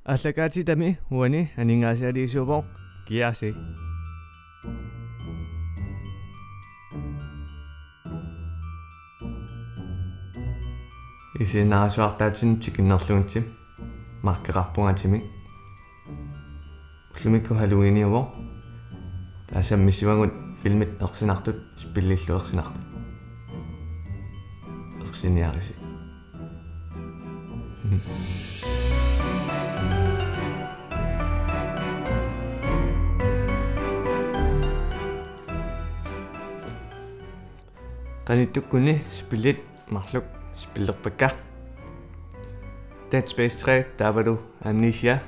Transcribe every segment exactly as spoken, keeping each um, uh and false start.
Aallakaatitami uani aningaasaliisuuvoq Kiasi. Isiginnaarsuartaatsinnut tikinnerlugutsi markeqarpunga atimik. Ullumikkut Halloweeniuvoq. Tassami misissuagut filmit ersinartut, spillillu ersinartut. Ersiniarisi. Qanittukkuni spillit marluk spillerpakka: Dead Space tre taavalu Amnesia: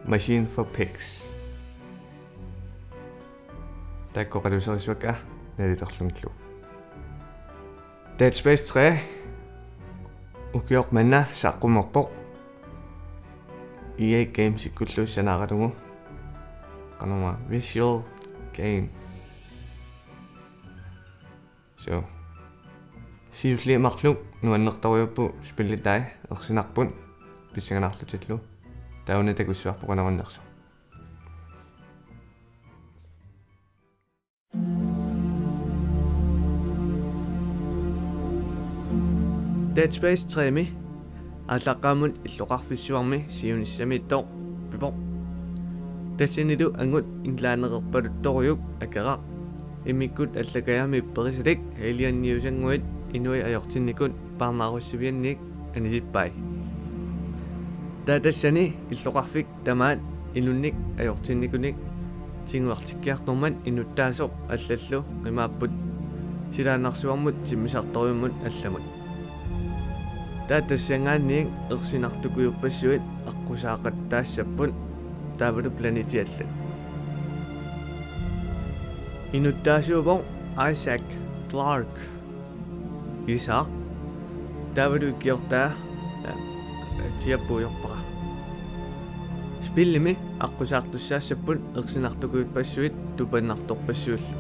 Machine for Pigs. Taakku oqaluuserisakka naliliorlugillu. Dead Space tre ukioq manna saqqummerpoq E A Gamesikkullu sanaaralugu. Qanormaa, Visual Game. So. Siulliit marluk nuannertorujuupput spillitai, ersinarput pissanganarlutillu. Taava una takussuarpoq qanoq innersoq. Dead Space tre-mi aallaqqaammut illoqarfissuarmi siunissamiittoq pivoq. Tassanilu angut inlaaneqerpaluttorujuk akeraq. Immikkut allakajami upperisalik alieniusannguit inuit ajortinnikut parnaarussivianniit anisippai. Taava tassani illoqarfik tamaat inunnik ajortinnikunik tiguartikkiartormat inuttaasoq allallu qimaapput silaannarsuarmut timmisartorujummut allamut. Taava tassanngaanniit ersinartukujuppassuit aqqusaaqattaassapput taavalu planetit allat. Inuttaasuuvoq Isaac Clarke. Isaac. Taavalu ikiortaa, aa, Tiappuujorpara. Spillimi aqqusaartussaassapput ersinartukujuppassuit tupannartorpassuillu.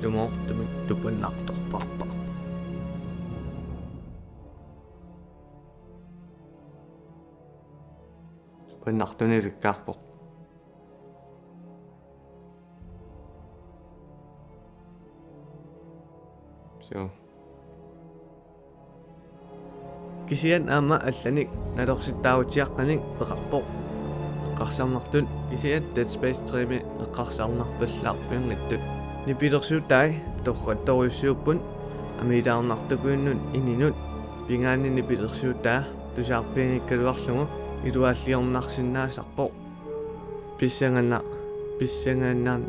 Ilumoorutumik tupannartorparparput. Tupannartunik ilikkaarpoq. So. Kisianni aamma allanik nalorsittaarutsiaqqanik peqarpoq eqqarsarnartut, kisianni Dead Space tre-mi eqqarsarnarpallaarpianngitsut. Nipilersuutai torrattorujussuupput amiilaarnartukuinnut ininut, pingaarnermik nipilersuutaa tusarpianngikkaluarlugu iluaalliornarsinnaasarpoq. Pissanganna-, pissanganna-,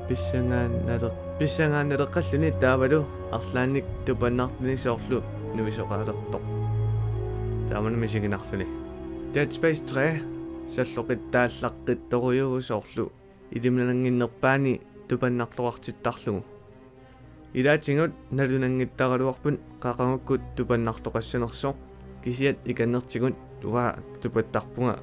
pissangaannale-, pissangaannaleqqalluni taavalu arlaannik tupannartunik soorlu nuisoqalertoq. Taamani misiginarluni. Dead Space tre salloqittaallaqqittorujuuvoq soorlu ilimanannginnerpaani tupannartoqartittarlugu. Ilaatigut nalunanngittaraluarput qaqugukkut tupannartoqassanersoq, kisianni ikannertigut uanga tupattarpunga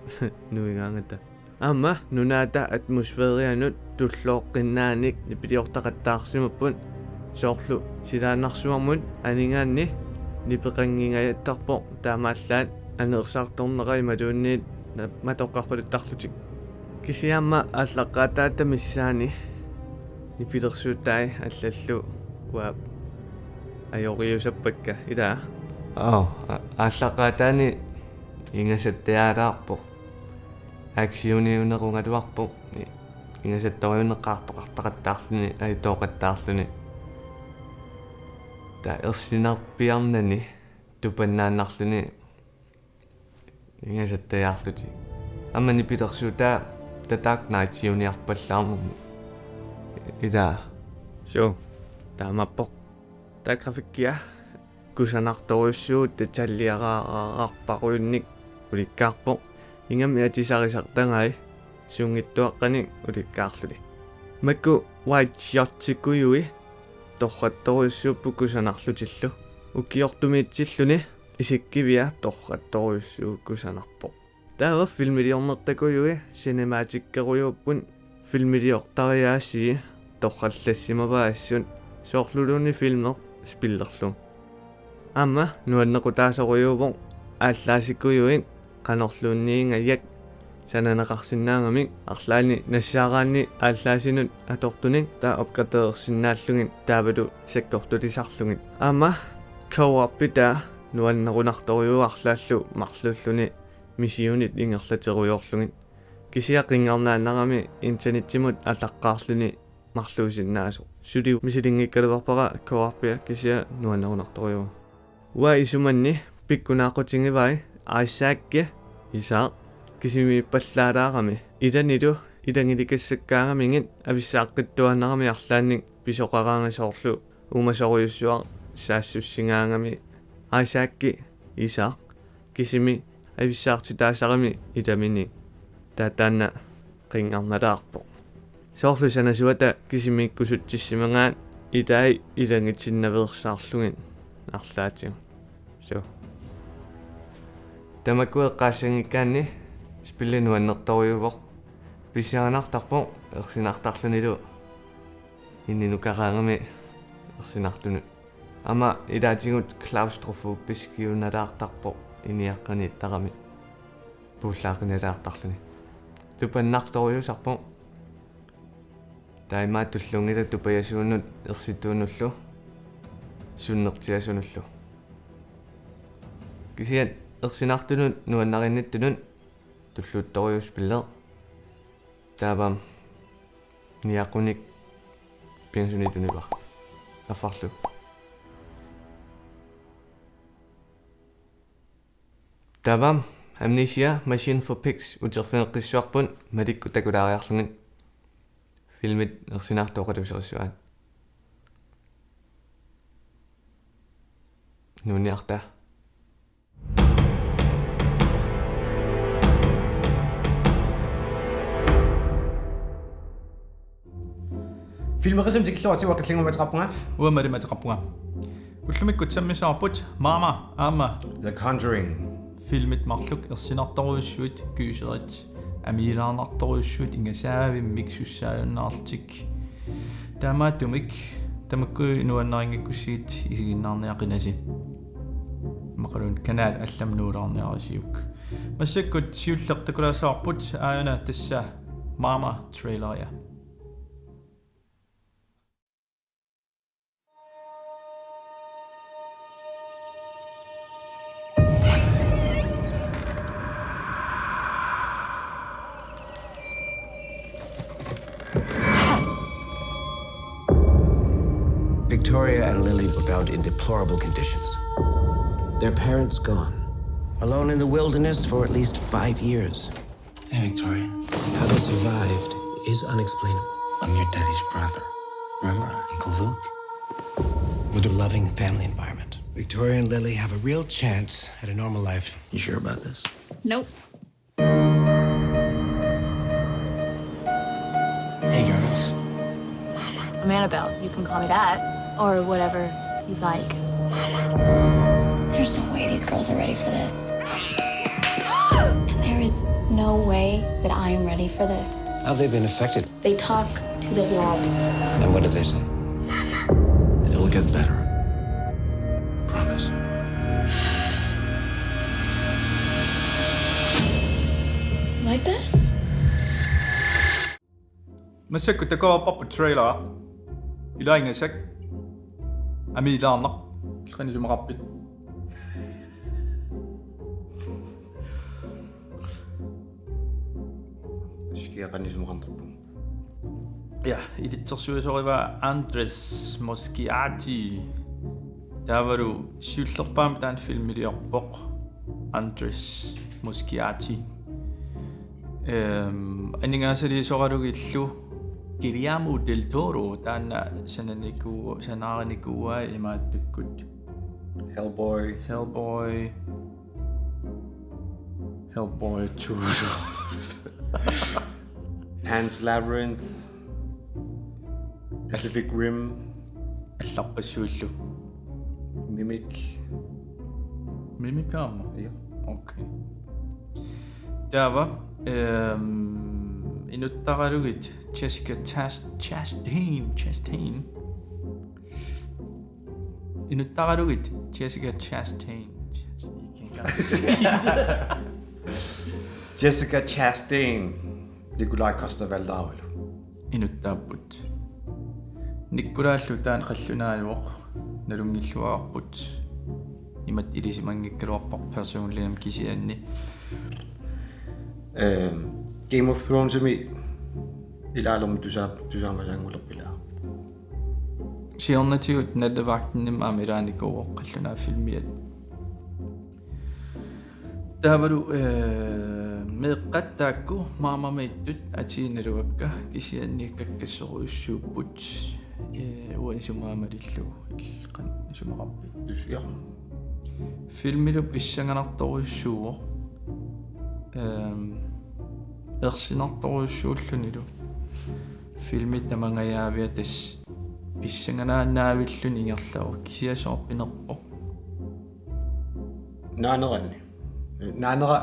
nuigaangata. Aamma nunaata atmosfærianut tullooqqinnaanik nipiliortaqattaarsimapput, soorlu silaannarsuarmut anigaanni nipeqanngingajattarpoq, taamaallaat aneersartornera imaluunniit na-, matoqqarpaluttarlutik. Kisianni aamma aallaqqaataata missaani nipilersuutai allallu uanga ajoriusappakka, ilaa? Oo, a-, aallaqqaataani ingasattajaalaarpoq. Actioniunerugaluarpoq. I-, ingasattoriunneqartoqartaqattaarluni, ajutooqattaarluni. Taava ersinarpiarnani tupannaannarluni ingasattajaarlutik. Aamma nipilersuutaa The Dark Knight-iuniarpallaarnermut. Ilaa. Suu, taamaappoq. Taava grafikkia kusanartorujussuuvoq, detaljerararparujunnik ulikkaarpoq. Ingammik atisarisartagai suunngitsuaqqanik ulikkaarluni. Makku wide shotsikujui torrattorujussuupput kusanarlutillu. Ukiortumiitsilluni isikkivia torrattorujussuuvoq kusanarpoq. Taava filmiliornertakujui cinematickerujuupput, filmiliortariaasii torrallassimavaa assut, soorluluunniit filmi spillerlugu. Aamma nuannequtaasorujuuvoq aallaasikujui qanorluunniingajak sananeqarsinnaagamik arlaanni nassaaraanni aallaasinut atortunik taava opgraderisinnaallugit taavalu sakkortulisarlugit. Aamma co-opitaa nuannerunartorujuuvoq arlaallu marluulluni missionit ingerlaterujoorlugit. Kisianni qinngarnaannarami internettimut ataqqaarluni marluusinnaasoq. Suli misilinngikkaluarpara co-opia kisianni nuannerunartorujuuvoq. Uanga isumanni pikkunaaqutigivai Isaac, Isaaq, kisimiippallaalaarami. Ilanilu ilanngilikkassakkaangamigit avissaaqqittuaannarami arlaannik pisoqaraangat soorlu uumasorujussuaq saassussigaangami. Isaac, Isaaq, kisimi avissaartitaasarami ilamini. Taava taanna qinngarnalaarpoq. Soorlu sanasuata kisimiikkusuttissimagaat ilai ilanngitinnaveersaarlugit arlaatigut. So. Tamakku eqqaassanngikkaanni spilli nuannertorujuuvoq. Pisiarinartarpoq ersinartarlunilu ininukaraangami ersinartunut. Aamma ilaatigut klaustrofobiskiunalaartarpoq iniaqqaniittarami puullaaqinalaartarluni. Tupannartorujuusarpoq. Taamaattullunngilaq tupajasuunut ersittuunullu sunnertiasunullu. Kisianni ersinartunut nuannarinnittunut tulluuttorujuuvoq spilli. Taava niaqqunik pingasunit univara. Affarlu. Taava Amnesia Machine for Pigs uterfigeqqissavarput malikkut takulaariarlugit. Filmit ersinartoqaluuserissuaat. Nuunniarta. Filmerisam tikilluarti uakkallingumateqarpunga. Uamalimateqarpunga. Ullumikkut sammisaarput Mama aamma The Conjuring. Filmit marluk ersinartorujussuit, gyserit, amiilaarnartorujussuit, ingasaavimmik sussaajunnaarlutik. Taamaattumik tamakku nuannarinngikkussigit isiginnaarniaqinasi. Maqaluun kanal allam nuulaarniarisiuk. Massakkut siulleq takulaassavarput aajuna tassa Mama traileria. Victoria and Lily were found in deplorable conditions. Their parents gone. Alone in the wilderness for at least five years. Hey, Victoria. How they survived is unexplainable. I'm your daddy's brother. Remember Uncle Luke? With a loving family environment, Victoria and Lily have a real chance at a normal life. You sure about this? Nope. Hey, girls. I'm Annabelle. You can call me that, or whatever you like. There's no way these girls are ready for this. And there is no way that I am ready for this. How have they been affected? They talk to the walls. And what did they say? It'll get better. Promise. Like that? Massakkut takoreerparput trailer. Ilaa ingasak. Amiilaarnaq. Qanoq isumaqarpit? Sikia qanoq isumaqartarpunga. Ja, ilitsersuisorivaa Andres Muschietti. Taavalu siullerpaamik taanna filmiliorpoq Andres Muschietti. Ehm, aningaasaliisoralugillu Guillermo del Toro taanna sananiku-, sanaarinikuuaa imaattukkut. Hellboy. Hellboy. Hellboy two. Pan's Labyrinth. Pacific Rim. Allarpassuillu. Mimic. Mimic aamma? Ja. Okay. Taava, ehm, inuttaralugit Jessica Chas-, Chastain, Chastain. Inuttaralugit Jessica Chastain. Chas-, I can't say it. Jessica Chastain, Nikolaj Coster-Waldau. Inuttaapput. Nikolajlu taanna qallunaajuvoq, nalunngilluarput. Imatut ilisimanngikkaluarpoq personligimik kisianni. Ehm, Game of Thronesimi ilaalermut tusaa-, tusaamasaanngulerput ilaa. Siornatigut Nattevagtenimi aamma ilaanikuuvoq qallunaat filmiat. Taavalu, eh, meeqqat taakku Mamamiittut atii naluakka kisianni kakkassorujussuupput, eh, uanga isumaa malillugu. Qanoq isumaqarpit? Tus-, ja. Filmilu pissanganartorujussuuvoq. Ehm, ersinartorujussuullunilu. Filmi tamangajaavia tassa pissanganaannaavilluni ingerlavoq, kisianni soorpinerpoq. Naanerani. Naanera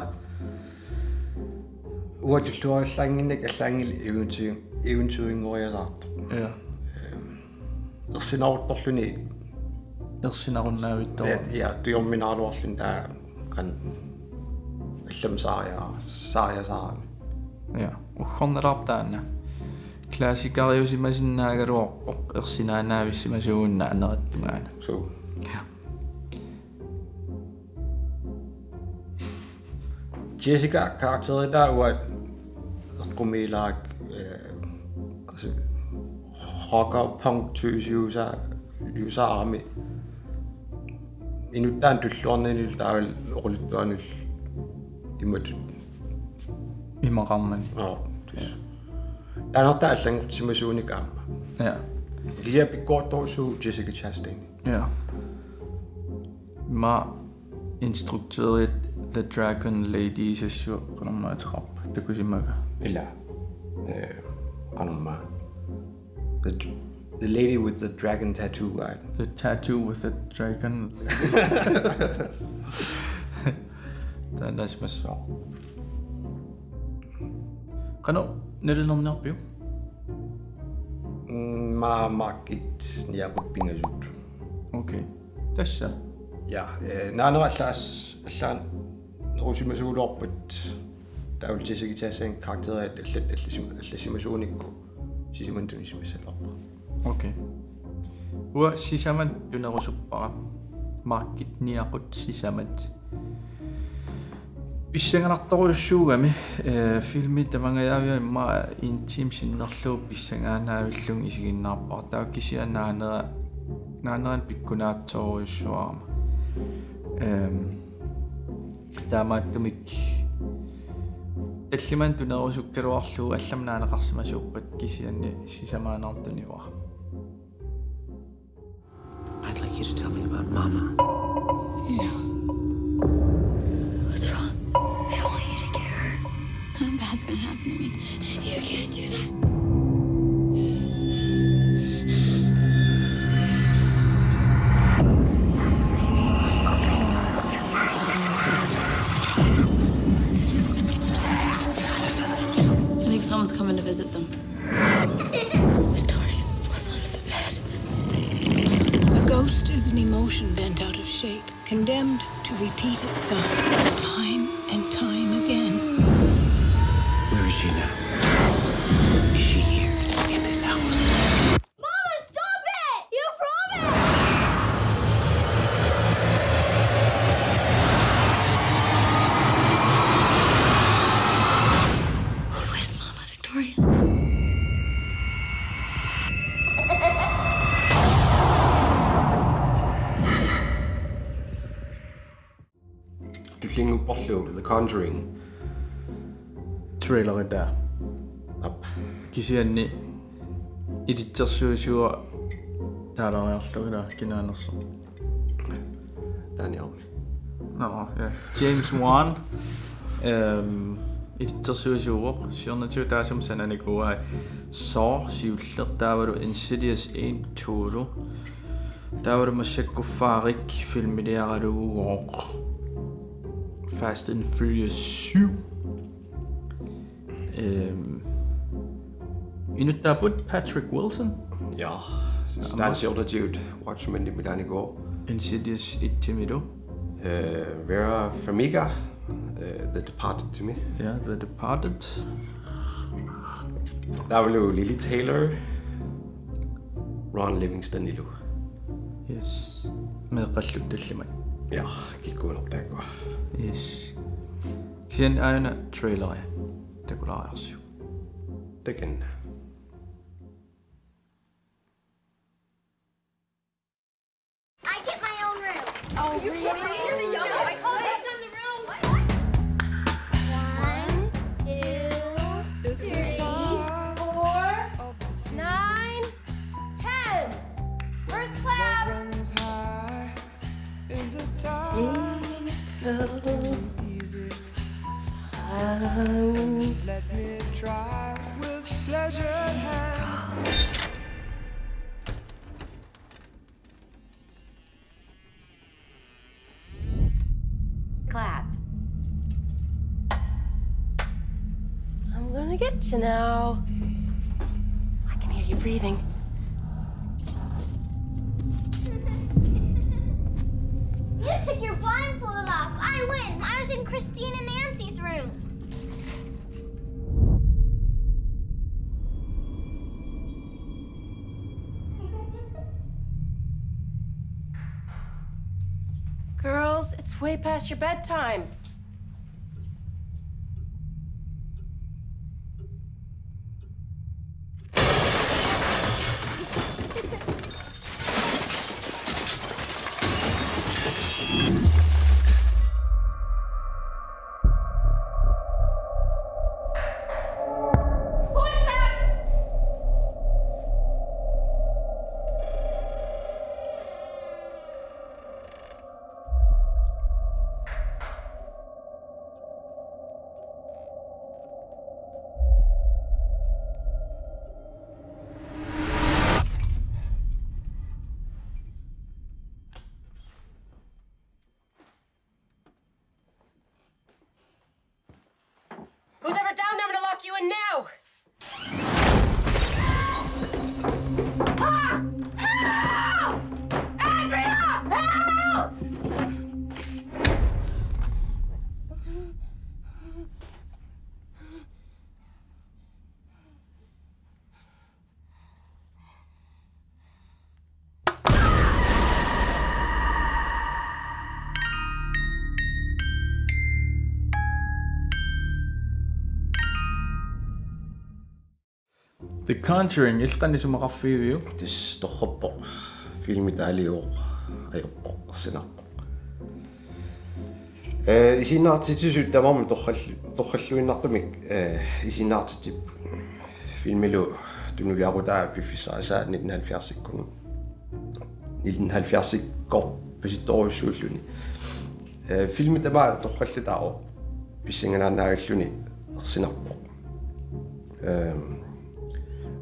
uanga tulluarallaannginnakku allaanngilaq eventyr-, eventyrinngoriasaartoq. Ja. Ehm, ersinaruttorluni. Ersinarunnaavittoq. Ja, ja, tujorminaaraluarluni taava qanoq allamik saaria-, saariasaarami. Ja, uggornalaarpoq taanna. Klassikeriusimasinnaagaluarpoq, ersinaannaavissimasuuvoq naanerattungaanut. Suu. Ja. Jessica karakterita uanga eqqumiilaarlunga, eh, altså, rocker punk tyvesiusa-, -iusaarami. Inuttaanut tulluarnanilu taavalu oqaluttuanut imatut. Imaqarnani. Joo, tus. Taanna allanngortissimasunga aamma. Ja. Kisianni pikkorissorujussuuvoq Jessica Chastain. Ja. Aamma instruktørit The Dragon Lady, sassu qanormaa ateqarpa, takusimaga? Ila. Eh, qanormaa. The, the lady with the dragon tattoo, right? The tattoo with the dragon. Taanna aasimasuuvoq. Qanoq nalilerniarpiuk? Mm, ma-, Markit niaqut pingasut. Okay. Tassa. Ja, eh, naanera allaas-, allaan nerusimasuugaluarpat taavalu Jessica Chastain karakterit allat allasim-, allassimasuunikku sisamat tunisimassalerpara. Okay. Uanga sisamat tunerusuppara. Markit niaqut sisamat. Pissanganartorujussuugami, eh, filmi tamangajaavia immaqa en time sinnerlugu pissangaannavillugu isiginnaarpara. Taava kisianni naanera-, naanerani pikkunaatsorujussuarama. Ehm, taamaattumik tallimanik tunerusukkaluarlugu allamik naaneqarsimasuuppat kisianni sisamaannartuniuara. I'd like you to tell me about Mama. No. What's wrong? I don't want you to get hurt. Nothing bad's gonna happen to me. You can't do that. I think someone's coming to visit them. Victoria was under the bed. A ghost is an emotion bent out of shape, condemned to repeat itself time and time again. Where is she now? Is she here in this house? Mama, stop it! You promised! Where's Mama, Victoria? Tullinnguupparlu The Conjuring. Traileri taanna. Aap. Kisianni ilitsersuisua taalaariarlugu ila kinaanersoq. Taaniarmi. Nå, ja. James Wan. Ehm, ilitsersuisuuvoq, siornatigut taassuma sananikuuai Saw siulleq, taavalu Insidious en, to-lu. Taavalu massakkut fire-kkut filmiliaraluugooq. Fast and Furious syv. Ehm, inuttaapput Patrick Wilson. Ja, aamma. Taanna siornatigut Watchmenimik ilaanikuuvoq. Insidious et-imilu. Eh, Vera Farmiga, eh, The Departed-imi. Ja, The Departed. Taavalu Lili Taylor, Ron Livingstonilu. Yes. Meeqqallu tallimat. Ja, kikkuunertaakkua. Yes. Kisianni aana traileri. Takulaariarsiuk. Takanna. I get my own room. Oh, really? I call it on the room. One, two, three, four, nine, ten. First clap. Let me try with pleasured hands. Clap. I'm gonna get you now. I can hear you breathing. You took your blindfold off. I win. I was in Christine and Nancy's room. Girls, it's way past your bedtime. Who's ever down there, I'm gonna lock you in now! Ah! Help! Andrea! Help! The Conjuring, illit qanoq isumaqarfigiviuk? Tassa torrappoq. Filmi taaliuvoq, ajorpoq, ersinarpoq. Eh, isiginnaartitsisut tamarmik torral-, torralluinnartumik, eh, isiginnaartitsipput. Filmilu tunuliaqutaa piffissaq aasaq nitten halvfjerdsikkunni. Nitten halvfjerdsikkorpasittorujussuulluni. Eh, filmi tamaat torrallataavoq, pissanganaannavilluni ersinarpoq. Ehm,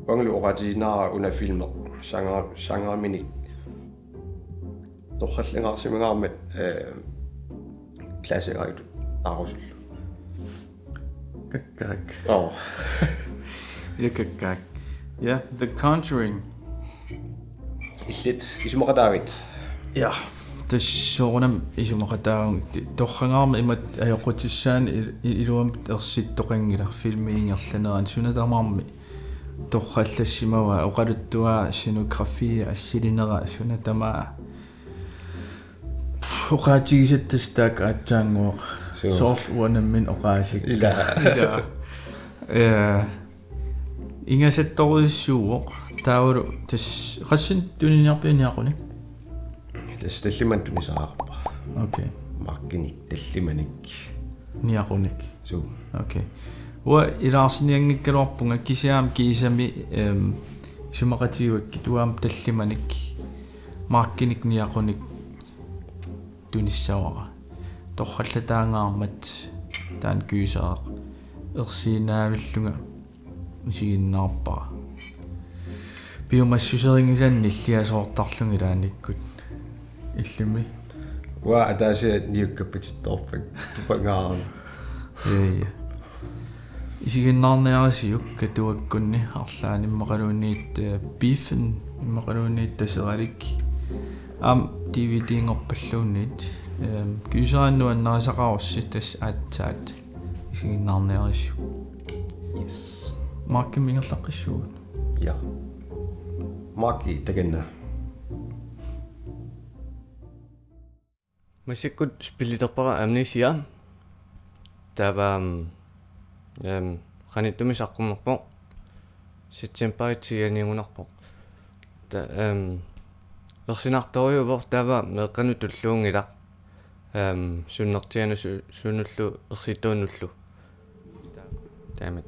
uangalu oqaatigisinnaavara una filmi genre-, genreminik torrallangaarsimangaarmat, eh, klassikeriutut taarusullugu. Kakkaak. Oh. Ja, kakkaak. Ja, The Conjuring. Illit isumaqataavit? Ja, tassa soorunami isumaqataavunga. Ti-, torranngaarmat imatut ajoqutissaani il-, il-, iluamik ersittoqanngilaq filmi ingerlanerani, suna tamarmi torrallassimavaa, oqaluttuaa, scenografi, assilinera, suna tamaat. Oqaatigisatta tassa taakku aatsaannguaq. Suu. Soorlu uanga nammineq oqaasik. Ila. Ila. Eh, ingasattorujussuuvoq. Taavalu tassa qassinik tuniniarpiuk, niaqunik? Tassa tallimanik tunisariaqarpara. Okay. Markinik tallimanik. Niaqunik. Suu. Okay. Uanga ilaarsinianngikkaluarpunga, kisianni kiisami, ehm, isumaqatigivakkit, uanga tallimanik, markinik, niaqunik tunissavara. Torrallataangaarmat taanna gysereq ersiinnaavillunga isiginnaarpara. Piumassuserinngisannik nilliasoortarlunga ilaannikkut. Illimmi? Uanga ataasiarlunga niukkappatittoorpara. Tupangaarama. Ja, ja. Isiginnaarniarisiuk Katuakkunni arlaanni immaqaluunniit, eh, Beefen immaqaluunniit Taseralik. Aamma D V D-nngorpalluunniit. Ehm, kyusaanuannaasaqarussi tassa aatsaat isiginnaarniarisiuk. Yes. Markimik ingerlaqqissuugut. Ja. Marki takanna. Massakkut spillerpara Amnesia. Taava, ehm, qanittumi saqqummerpoq. September tianiugunarpoq. Ta-, ehm, ersinartorujuuvoq taava meeqqanut tulluunngilaq. Ehm, sunnertianut su-, sunullu ersittuunullu. Damn it.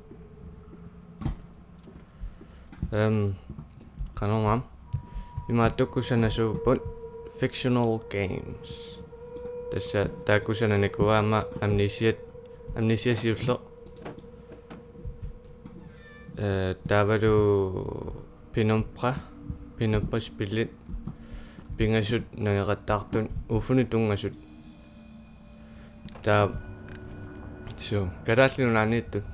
Ehm, qanormaa. Imaattukkut sanasuupput fictional games. Tassa taakku sananikuuaat aamma Amnesiat, Amnesia siulleq. Eh, taavalu Penumbra, Penumbra spillit pingasut nangeqattaartut, uffunut tunngasut. Taava, suu, Kalaallit Nunaanniittut.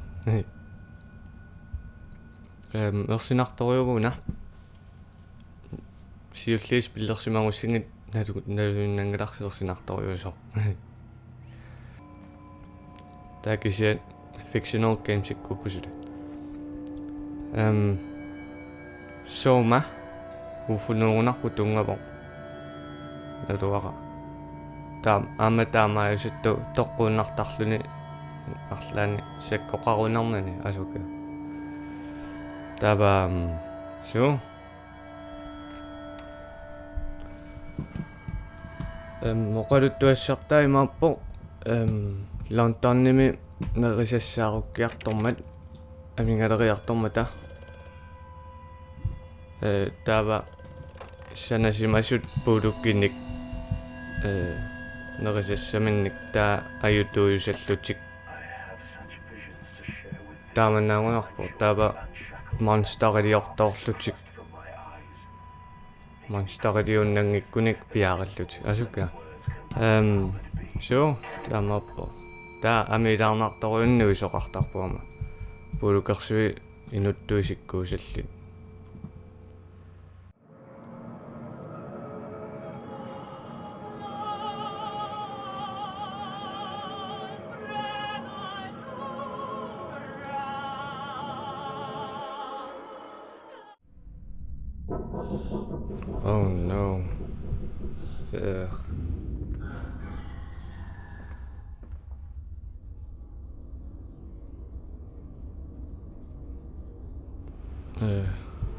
Ehm, ersinartorujuuvoq una. Siulliit spillersimagussigit nalu-, naluinnanngilarsi ersinartorujuusoq. Taava kisianni fictional gamesikkuupput suli. Ehm, Soma, uffunuugunarpoq tunngavoq. Naluara. Taam-, aamma taamaajusuttoq toqquunnartarluni arlaanni sakkoqarunarnani asuki. Taava, ehm, suu. Ehm, oqaluttuassartaa imaappoq, ehm, Londonimi nerisassaarukkiartormat, amigaleriartormata. Eh, taava sanasimasut puulukkinnik, eh, nerisassaminnik taava ajutuujusallutik. Taamannaagunarpoq taava monsteriliortoorlutik. Monsteriliunnanngikkunik piarillutik. Asuki. Ehm, suu, taamaappoq. Taava amiilaarnartorujunnik nuisoqartarpoq aamma. Puulukersui inuttut isikkuusallit. Oh no. Ugh. Uh.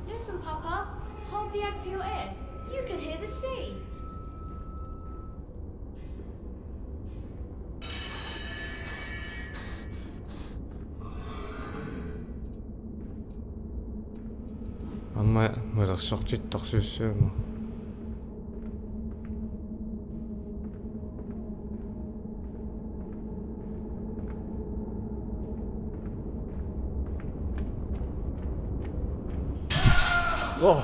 Listen, Papa. Hold the egg to your ear. You can hear the sea. Aamma malersortittorsuussaagut. Oh.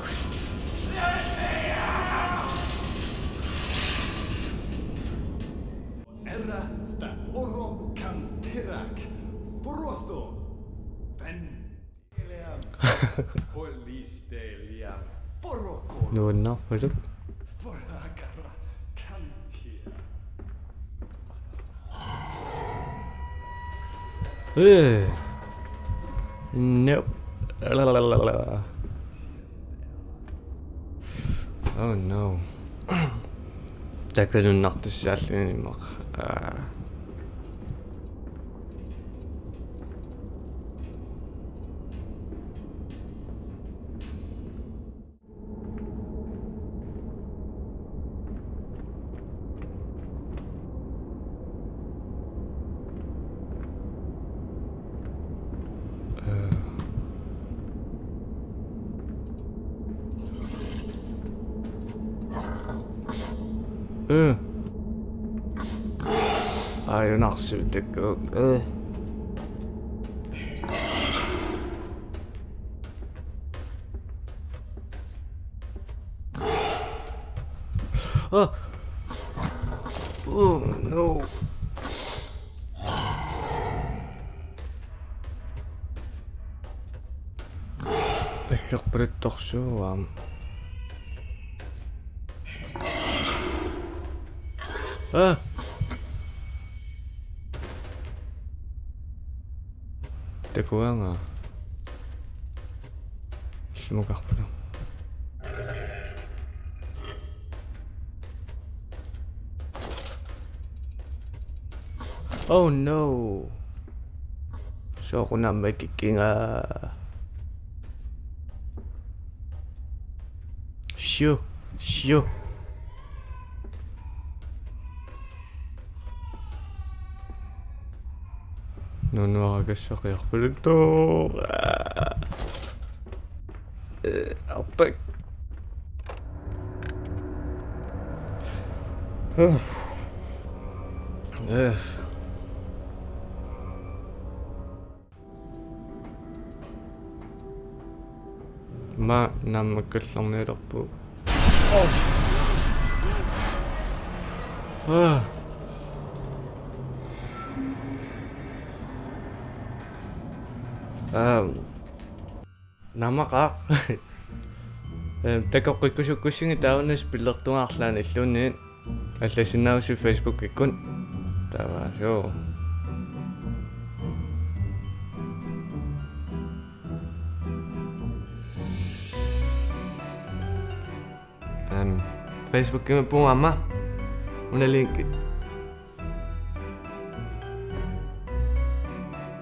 Era sta oro kantirak. Forosto. Ven. Nuannaarpaluk. Eh. Nope. Oh no. Takununnartussaalluni immaqa. Aa. Øh. Øh. Ej, det er nok sygt, det går. Øh. Oh. Oh, no. Ikkerpaluttorsuuvoq aamma. Ah! Takuanga. Illumakarpulu. Oh no. Soqunamma kikkinga. Shoo, shoo. Nunuara kassaqiarpaluttoq. Eh, arpak. Eh. Aamma naammakkallarnialerpugut. Ah. Ah. Naamaqaaq. Ehm, takoqqikkusukkussigit taava una spillertunga arlaanni illuunniit. Allassinnaagussi Facebookikkut. Taava suu. Ehm, Facebookimiippugut aamma. Una linki.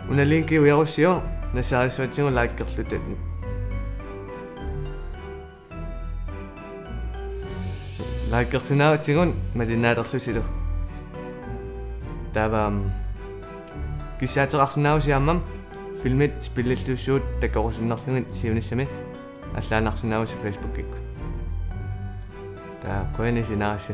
Una linki ujarussiuk nassaarissavatsigut likerlutit. Likersinnaavutsigut malinnaalerlusilu. Taava, mm, kissaateqarsinnaavusi aamma filmit spillillussuit takorusunnerlugit siunissami allaannarsinnaavusi Facebookikkut. Taava qujanaq sinaarissi.